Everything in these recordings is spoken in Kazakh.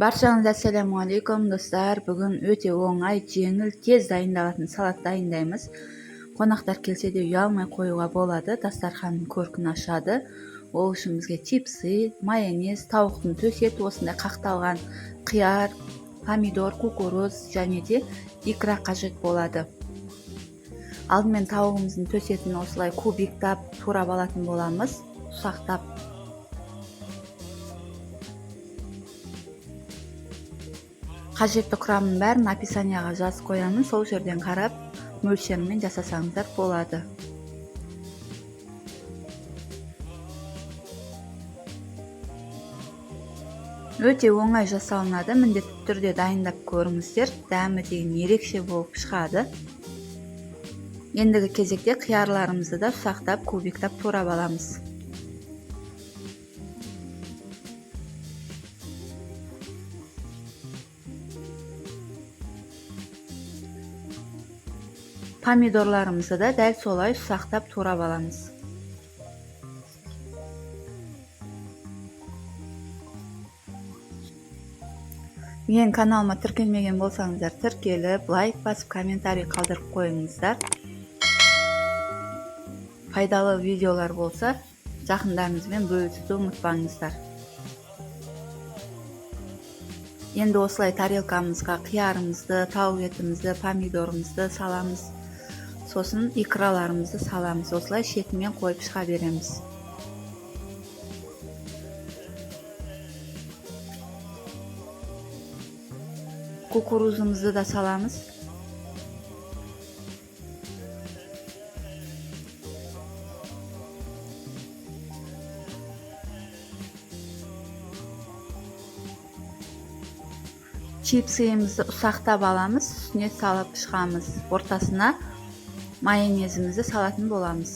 Баршаңызға ассалаумағалейкум, достар. Бүгін өте оңай, жеңіл, тез дайындалатын салат дайындаймыз. Қонақтар келсе де ұялмай қоюға болады, дастарханның көркін ашады. Ол үшін бізге чипсы, майонез, тауықтың төс еті, осындай қақталған қияр, помидор, кукуруз және де икра қажет болады. Алдымен тауығымыздың төс етін осылай кубиктап турап алатын боламыз, ұсақтап. Қажетті құрамның бәрін описанияға жазып қоямын, сол жерден қарап мөлшерімен жасасаңыздар болады. Өте оңай жасалынады, міндетті түрде дайындап көріңіздер, дәмі деген ерекше болып шығады. Ендігі кезекте қиярларымызды да ұсақтап кубиктап турап аламыз. Помидорларымызды да дәл солай ұсақтап турап аламыз. Менің каналыма тіркелмеген болсаңыздар, тіркеліп, лайк басып, комментарий қалдырып қойыңыздар. Пайдалы видеолар болса, жақындарыңызбен бөлісуді ұмытпаңыздар. Енді осылай тарелкамызға қиярымызды, тауық етімізді, помидорымызды саламыз. Сосын икраларымызды саламыз. Осылай шетімен қойып шыға береміз. Кукурузымызды да саламыз. Чипсымызды ұсақтап аламыз, үстіне салып шығамыз. Ортасына майонезімізді салатын боламыз.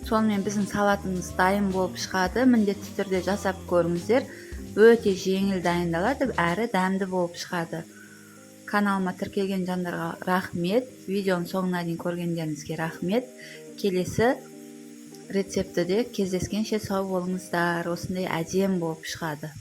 Сонымен біздің салатымыз дайын болып шығады. Міндетті түрде жасап көріңіздер. Өте жеңіл дайындалады, әрі дәмді болып шығады. Каналыма тіркелген жандарға рахмет. Видеоның соңына дейін көргендеріңізге рахмет. Келесі рецептіде кездескенше сау болыңыздар. Осындай әдемі болып шығады.